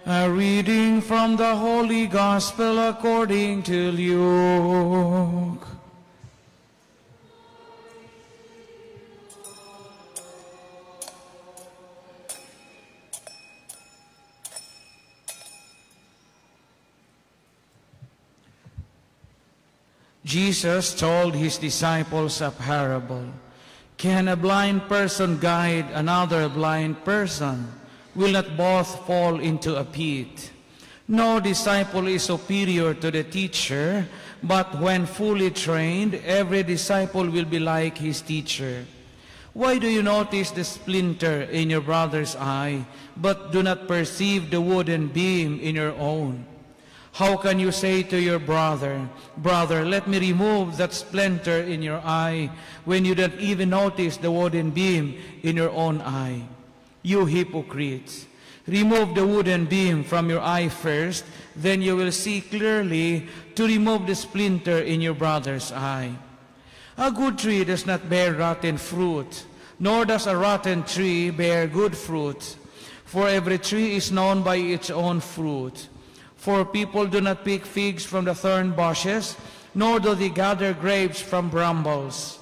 A reading from the Holy Gospel according to Luke. Jesus told his disciples a parable. Can a blind person guide another blind person? Will not both fall into a pit? No disciple is superior to the teacher, but when fully trained, every disciple will be like his teacher. Why do you notice the splinter in your brother's eye, but do not perceive the wooden beam in your own? How can you say to your brother, "Brother, let me remove that splinter in your eye," when you don't even notice the wooden beam in your own eye? You hypocrites! Remove the wooden beam from your eye first, then you will see clearly to remove the splinter in your brother's eye. A good tree does not bear rotten fruit, nor does a rotten tree bear good fruit. For every tree is known by its own fruit. For people do not pick figs from the thorn bushes, nor do they gather grapes from brambles.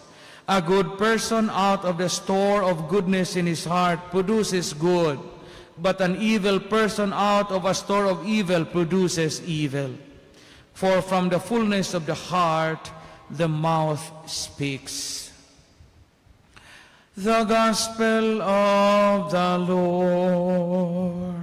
A good person out of the store of goodness in his heart produces good, but an evil person out of a store of evil produces evil. For from the fullness of the heart, the mouth speaks. The Gospel of the Lord.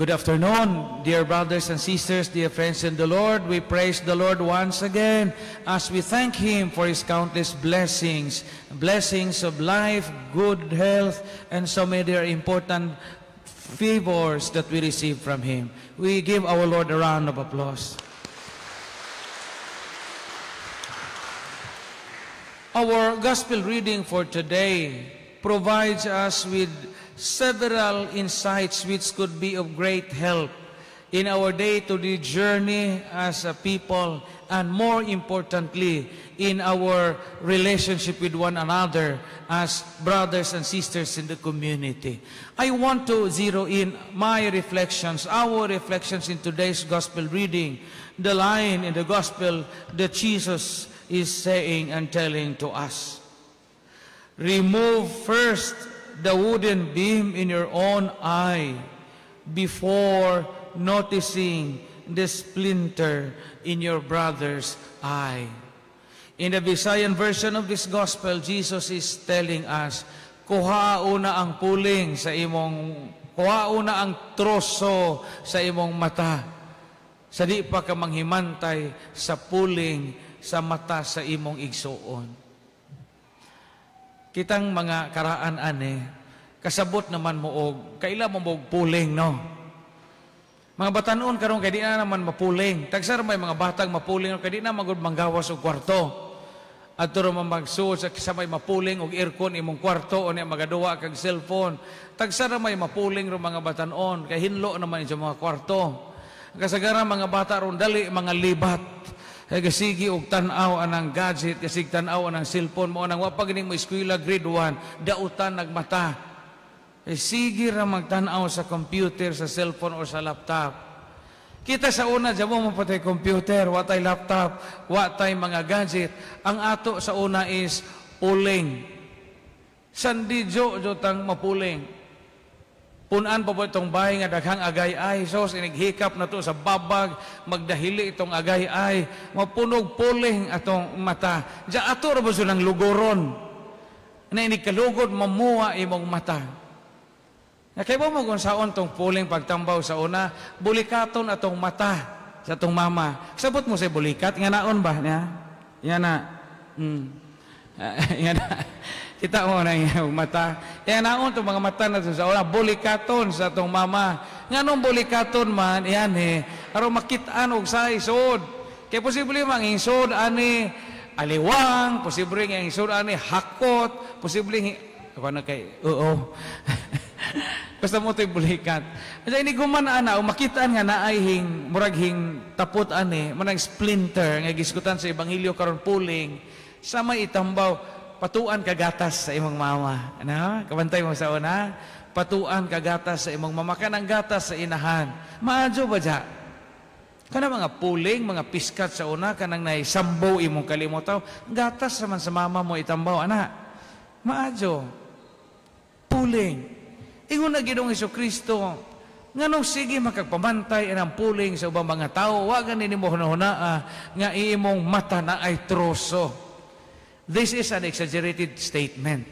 Good afternoon, dear brothers and sisters, dear friends in the Lord. We praise the Lord once again as we thank Him for His countless blessings, blessings of life, good health, and so many other important favors that we receive from Him. We give our Lord a round of applause. Our gospel reading for today provides us with several insights which could be of great help in our day-to-day journey as a people, and more importantly, in our relationship with one another as brothers and sisters in the community. I want to zero in my reflections, our reflections in today's gospel reading, the line in the gospel that Jesus is saying and telling to us. Remove first the wooden beam in your own eye before noticing the splinter in your brother's eye. In the Visayan version of this gospel, Jesus is telling us, kuha una ang puling sa imong, kuha una ang troso sa imong mata, sa di pa ka manghimantay sa puling sa mata sa imong igsuon. Kitang mga karaan ane, kasabot naman mo og kaila mo og puling, no? Mga batanon karon kay di na naman mapuling. Tagsara may mga batang mapuling kay di na magud manggawas og kwarto. Adto ra man magsuod sa may mapuling og aircon imong kwarto o niya magaduwa kag cellphone. Tagsara may mapuling ro mga batanon kay hinlo naman sa mga kwarto. Kasagaran mga bata ron dali mga libat. Kay gasigi og tan-aw anang gadget, gasig tan-aw anang cellphone mo anang wa pa gani mo eskwela grade 1, dautan nagmata. Kay sige ra magtan-aw sa computer, sa cellphone o sa laptop. Kita sa una jamo mo patay computer, wa tay laptop, wa tay mga gadget. Ang ato sa una is puling. Sandidyo jo tang mapuling. Punan pa po itong bahay nga daghang agay-ay. Sos, inighikap na to sa babag, magdahili itong agay-ay. Mapunog puling atong mata. Diya ato ra ba siya ng lugoron? Na inigkalugod, mamuha imong mata. Na kay mo kung saon tong puling pagtambaw sa una, bulikaton atong mata sa atong mama. Sabot mo sa bulikat, nga naon ba? Nga? Nga na. Nga na. Kita mo na yung mata. Yan naon itong mga mata na sa una, bulikaton sa atong mama. Nga nung bulikaton man, yan eh, aron makitaan og sa isod. Kaya posible mang isod ani aliwang, posible nga isod ani hakot, posible ako na kay, oo. Basta mo to'y bulikat. Anya ini guman ana, o makitaan nga naay hing murag hing tapot ani, manang splinter nga gisgutan sa ebanghelyo karon, puling sa may itambaw, patuan kagatas sa imong mama. Ano? Kabantay mo sa una? Patuan kagatas sa imong mama, kanang gatas sa inahan. Maadyo ba dya? Kana mga puling, mga piskat sa una, kanang naisambow imong kalimutaw, gatas man sa mama mo itambaw, ana. Maadyo. Puling. Ingon na Ginoong Kristo, nganong sige makagpamantay ang puling sa ubang mga tao, wa gani nimo hunahunaa nga imong mata na ay troso. This is an exaggerated statement.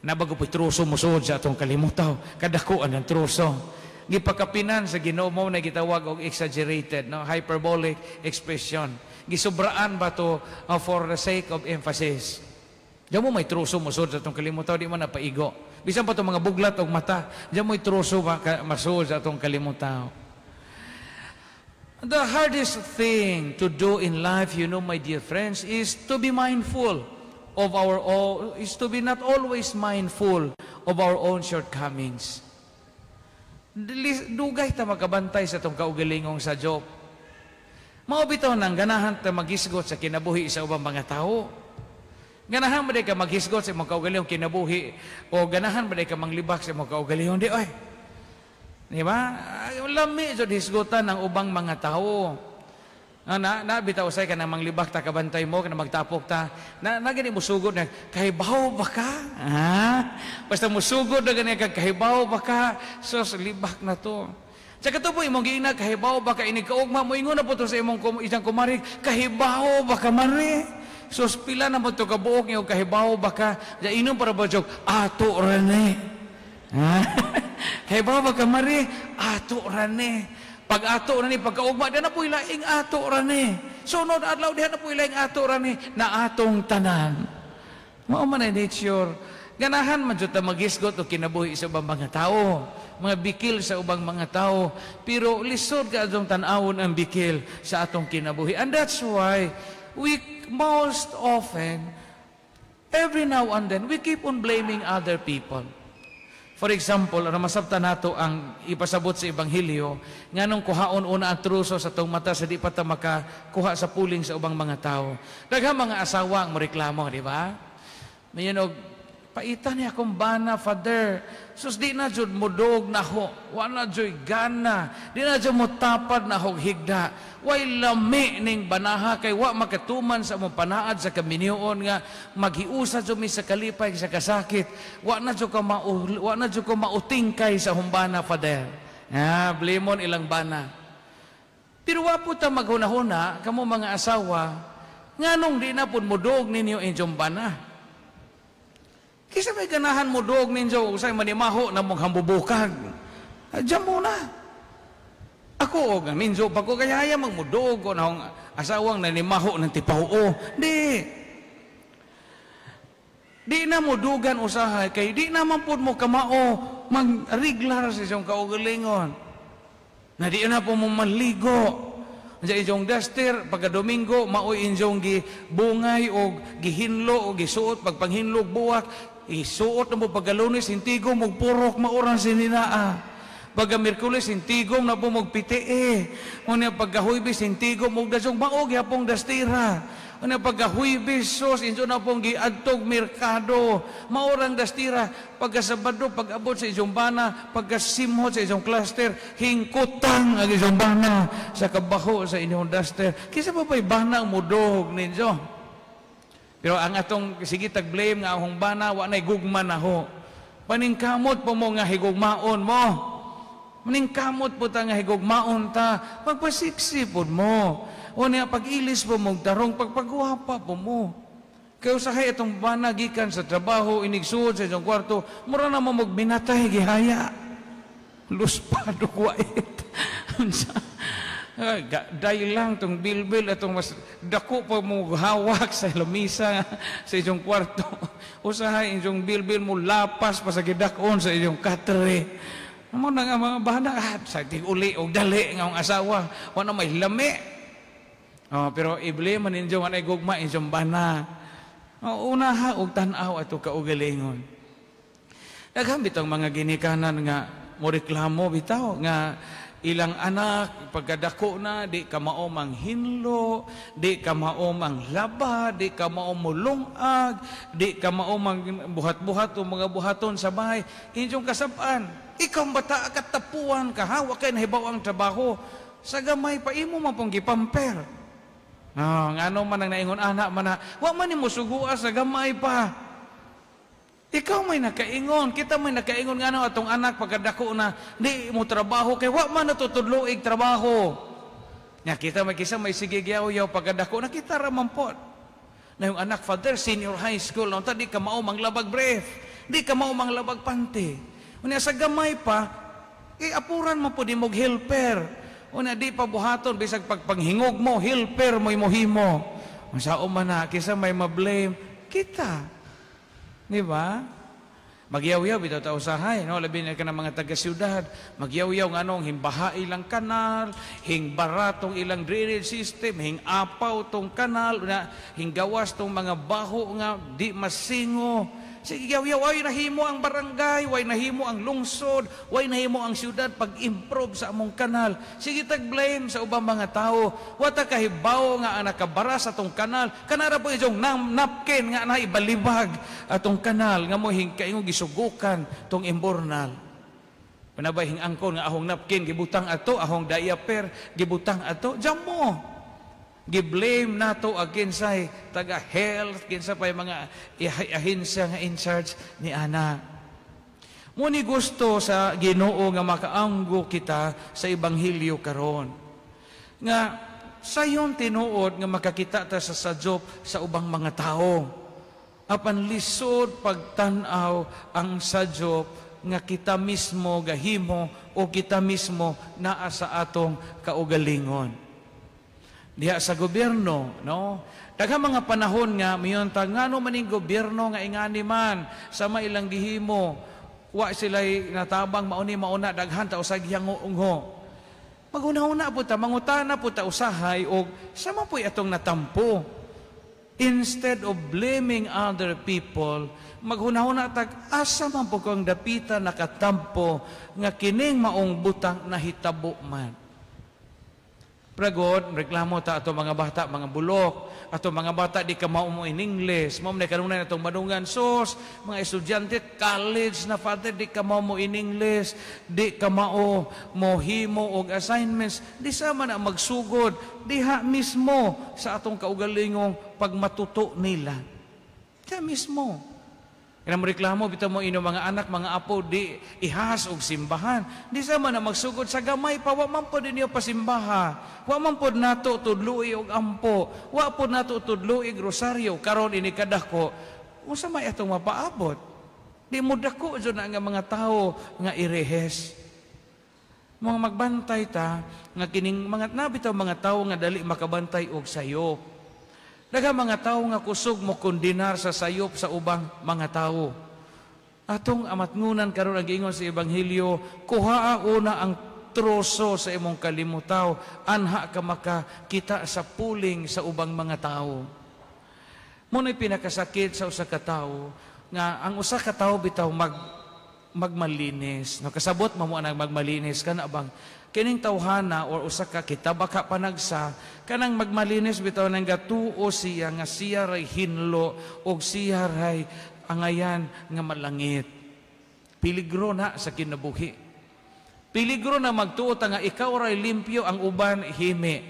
Nabago po'y troso musuod sa atong kalimutaw. Kadakuan ng troso. Gipakapinan sa Ginoo mo na gitawag og exaggerated, no, hyperbolic expression. Gisubraan ba to for the sake of emphasis. Diyan mo may troso musuod sa atong kalimutaw, di man napaigo. Bisan pa itong mga buglat og mata, diyan mo'y troso masuod sa atong kalimutaw. The hardest thing to do in life, my dear friends, is to be mindful of our own, is to be not always mindful of our own shortcomings. Dugay ta makabantay sa atong kaugalingong sa joke. Mao bitaw nang ganahan ta maghisgot sa kinabuhi sa ubang mga tao. Ganahan ba ka maghisgot sa imong kaugalingong kinabuhi o ganahan ba ka manglibak sa imong kaugalingon? Di oy. Di ba? Lami jud hisgutan ang ubang mga tao. Na na bitaw usay ka nang manglibak ta, kabantay mo kana magtapok ta. Na gani musugod na kahibaw ba ka? Ha? Basta musugod na gani ka, kahibaw ba ka? Sos, libak na to. Sa kato po imong giingna, kahibaw ba ka, inig kaugma mo ingon na po to sa imong isang kumari, kahibaw ba ka, mare? Sos, pila na mo to kabuok nga kahibaw ba ka? Ja inom para ba jog ato ra ni. Ha? Kahibaw ba ka, mare? Ato ra ni. Pag ato ra ni, pagkaugma, di na po ilaing ato ra ni. Sunod adlaw, diha na po ilaing ato ra ni na atong tanan. Mao man ay nature. Ganahan man jud ta maghisgot og kinabuhi sa ubang mga tao, mga bikil sa ubang mga tao, pero lisod ka atong tan-awon ang bikil sa atong kinabuhi. And that's why we most often, every now and then, we keep on blaming other people. For example, ano masabta nato ang ipasabot sa Ebanghelyo, nganong kuhaon una ang truso sa atong mata sa di pa ta makakuha sa puling sa ubang mga tao. Daghang mga asawa ang moreklamo, di ba? Mayon og paita niya akong bana, Father. Sus, di na jud mudog na ho. Wa na jud gana. Di na jud mutapad na ho higda. Way lami ning banaha kay wa makatuman sa among panaad sa kaminyoon nga maghiusa jud mi sa kalipay sa kasakit. Wa na jud ka mautingkay sa humbana, Father. Ah, blimon ilang bana. Pero wa po ta maghunahuna, kamo mga asawa, nganong di na pud mudog ninyo inyong bana? Kisa may ganahan mo doog ninyo, usay manimaho na mong hambubukag. Diyan muna. Ako, og ninyo, pag ko kaya magmudoog ko na akong asawang nanimaho ng tipaw. Di. Di na mo dugan usahay, kay di naman po mo kamao magriglar sa iyong kaugalingon. Na di na po mo maligo. Sa inyong duster, pagka Domingo, maoy inyong gibungay o gihinlo o gisuot, pagpanghinlog buwak, isuot na mo pagka Lunes, hintigom, mugpurok, maurang sininaa. Pagka Miyerkules, hintigom na po magpiti eh. Unya pagka Huwebes, hintigom, mugdasong maog, yapong dastira. Unya pagka Huwebes, sos, inyo na pong giadtog merkado, maurang dastira. Pagka Sabado, pag-abot sa inyong bana, pagka simhot sa inyong cluster, hingkutang ang inyong bana sa kabaho sa inyong duster. Kisa pa ba'y bana ang mudog ninyo? Pero ang atong sige tag-blame nga akong bana, wa na'y gugma na ho. Paningkamot po mo nga higugmaon mo. Maningkamot po ta nga higugmaon ta, pagpasiksi po mo. O niya, pag-ilis po mo, tarong, pagpagwapa po mo. Kaya usahay itong bana gikan sa trabaho, inigsuod sa inyong kwarto, mura na mo magminatay, gihaya. Luspado wait. Dahil lang itong bilbil, itong mas dako pa mo hawak sa lamisa sa inyong kwarto. Usahay inyong bilbil mo lapas pa sa gidakon sa inyong katre. Mo na nga mga bana, sa tig-uli o dali nga ang asawa, wala may lami. Oh, pero ibli man ninyo nga gugma inyong bana. Oh, unaha og tan-aw ato kaugalingon. Daghan bitong mga ginikanan nga Mo reklamo bitaw nga ilang anak pagkadako na, di ka mao manghinlo, di ka mao manglaba, di ka mao mulungag, di ka mao mang buhat-buhat o mga buhaton sa bahay. Inyong kasab-an, ikaw bata, katapuan ka ha, wa kay nahibaw ang trabaho. Sa gamay pa imo man pong gipamper. Ah, ngano man ang naingon anak man na, wa man nimo sugua sa gamay pa. Ikaw may nakaingon, kita may nakaingon nga atong anak pagkadako na di mo trabaho kay wa man natutudloig trabaho. Nya kita may kisa may sige yaw pagkadako na kita ra man pod. Na yung anak, Father, senior high school, unta di ka mao manglabag brief, di ka mao manglabag panty. Unya sa gamay pa, iapuran mo pud imong helper. Unya di pa buhaton bisag pagpanghingog mo, helper mo imo. Unsa man na kisa may ma-blame kita. Di ba? Magyaw-yaw bitaw ta usahay, no? Labi na ka ng mga taga-siyudad. Magyaw-yaw nga anong himbaha ilang kanal, hingbaratong ilang drainage system, hingapaw tong kanal, na hinggawas tong mga baho nga di masingo. Sige, yaw-yaw, ay nahimo ang barangay, way nahimo ang lungsod, way nahimo ang siyudad pag-improve sa among kanal. Sige, tag-blame sa ubang mga tao. Wata kahibaw nga ang nakabara sa atong kanal. Kanara po ijong napkin nga naibalibag atong kanal nga mo hingkaingong gisugukan tong imbornal. Panabay hing angkon nga ahong napkin gibutang ato, ahong diaper gibutang ato, jamo. Gi-blame nato against say taga health, kinsa pa yung mga ahensya nga in charge ni ana. Muni gusto sa Ginoo nga makaanggo kita sa ebanghelyo karon. Nga sayon tinuod nga makakita ta sa sajop sa ubang mga tao. Apan lisod pagtan-aw ang sajop nga kita mismo gahimo o kita mismo naa sa atong kaugalingon. Diha sa gobyerno, no? Daghang mga panahon nga miyon ta ngano maning gobyerno nga ingani man sa mailang gihimo, wa sila'y natabang mauni mauna daghan ta usag ungho. Maghuna-huna po ta, mangutana po ta usahay og sama po'y atong natampo. Instead of blaming other people, maghuna-huna tag asa man po kang dapita nakatampo nga kining maong butang nahitabo man. Pragod, reklamo ta ato mga bata, mga bulok. Ato mga bata di ka mao mo in English. Mao man kanunay atong madungan sos, mga estudyante college na, Father, di ka mao mo in English, di ka mao mo himo og assignments, di sama na magsugod diha mismo sa atong kaugalingong pagmatuto nila. Diha mismo. Kaya mo reklamo bitaw mo ino mga anak, mga apo di ihas og simbahan. Di sama na magsugod sa gamay pa, wa man pod ninyo pasimbaha. Wa man pod nato tudloi og ampo. Wa pod nato tudloi og rosaryo karon ini kadako. Unsa may atong mapaabot? Di mo dako jud na nga mga tawo nga irehes. Mga magbantay ta nga kining mga nabitaw mga tawo nga dali makabantay og sayop. Daghang mga tawo nga kusog mo kondinar sa sayop sa ubang mga tawo. Atong amatngunan karon ang giingon sa ebanghelyo, kuhaa una ang troso sa imong kalimutaw, anha ka makakita sa puling sa ubang mga tawo. Muna'y pinakasakit sa usa ka tawo nga ang usa ka tawo bitaw magmalinis. No, kasabot mo mo ang magmalinis kana bang kining tawhana or usa ka kita baka panagsa kanang magmalinis bitaw nang gatuo siya nga siya ray hinlo og siya ray angayan nga malangit. Peligro na sa kinabuhi. Peligro na magtuo ta nga ikaw ray limpyo, ang uban himi.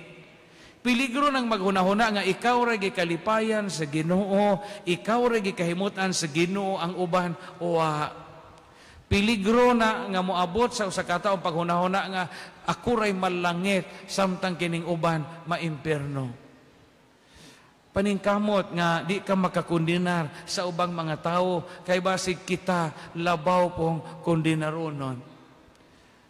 Peligro nang maghunahuna nga ikaw ray gikalipayan sa Ginoo, ikaw ray gikahimutan sa Ginoo, ang uban uwa. Peligro na nga moabot sa usa ka tawo paghunahuna nga ako ray malangit samtang kining uban maimpierno. Paningkamot nga di ka makakondenar sa ubang mga tawo kay basig kita labaw pong kondinaronon.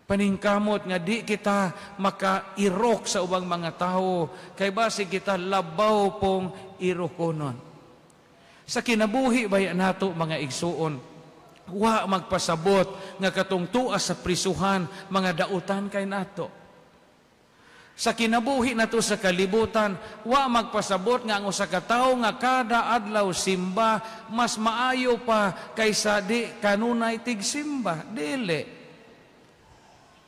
Paningkamot nga di kita makairok sa ubang mga tawo kay basig kita labaw pong irokonon. Sa kinabuhi baya nato mga igsuon, wa magpasabot nga katong tuas sa prisuhan mga dautan kay nato. Sa kinabuhi nato sa kalibutan, wa magpasabot nga ang usa ka tawo nga kada adlaw simba mas maayo pa kaysa di kanunay tigsimba. Dili.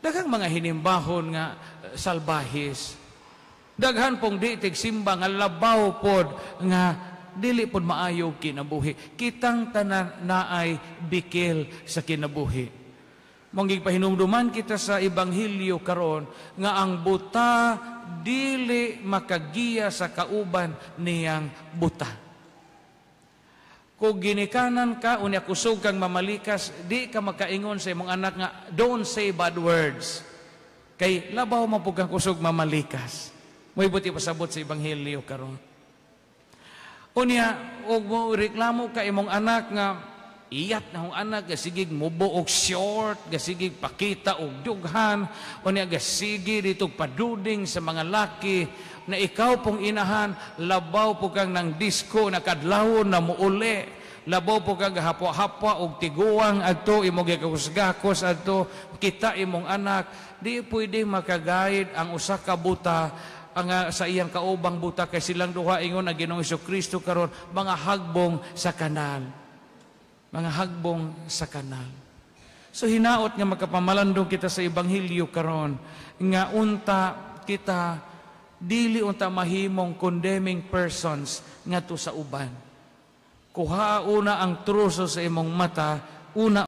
Daghang mga hinimbahon nga salbahis. Daghan pong di tigsimba nga labaw pod nga dili pod maayo kinabuhi. Kitang tanan naay bikil sa kinabuhi. Mong pahinumduman kita sa ebanghelyo karon nga ang buta dili makagiya sa kauban niyang buta. Kung ginikanan ka, unya kusog kang mamalikas, di ka makaingon sa imong anak nga, "Don't say bad words." Kay labaw man pud kang kusog mamalikas. Mo'y buot ipasabot sa ebanghelyo karon. Unya, og mo reklamo ka imong anak nga iyat na hong anak, gasigig mubo og short, gasigig pakita og dughan, unya gasigi dito paduding sa mga laki, na ikaw pong inahan, labaw po kang ng disco na kadlawon na muuli, labaw po kang gahapwa-hapwa og tiguang adto imong gikagos adto kita imong anak, di pwede maka-guide ang usa ka buta ang sa iyang kaubang buta, kay silang duha, ingon ang Ginoong Kristo karon, mga hagbong sa kanal, mga hagbong sa kanal. So hinaot nga makapamalandong kita sa ebanghelyo karon nga unta kita dili unta mahimong condemning persons ngadto sa uban. Kuha una ang troso sa imong mata, una.